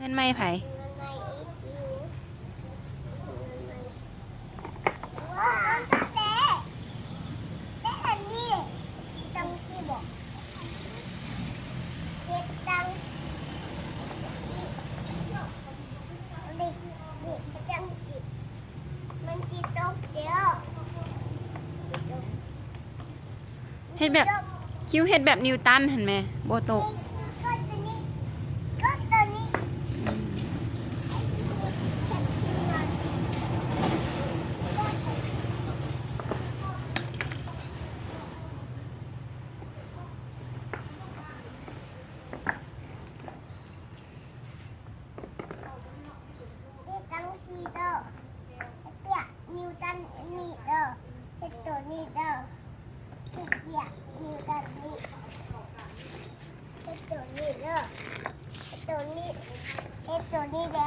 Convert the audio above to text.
ເຮືອນໃໝ່ໃຜ? ເຮືອນໃໝ່ອີກຢູ່. ວ້າວ ເປັນອັນນີ້ ເປັນອັນນີ້ ຈັ່ງຊີ້ບໍ? ເຮັດຈັ່ງ ນີ້ ນີ້ ເຮັດຈັ່ງຊີ້ ມັນຊິຕົກເດີ້. ເຮັດແບບ ຄິວເຮັດແບບນິວຕັນຫັ້ນແມ ບໍ່ຕົກ. ນີ້ຕັ້ງສີ່ໂຕ ເປັນນິວຕັນອັນນີ້ເດີ ເຮັດໂຕນີ້ເດີ ເປັນນິວຕັນນີ້ ເຮັດໂຕນີ້ເດີ ເຮັດໂຕນີ້ ເຮັດໂຕນີ້ເດ້.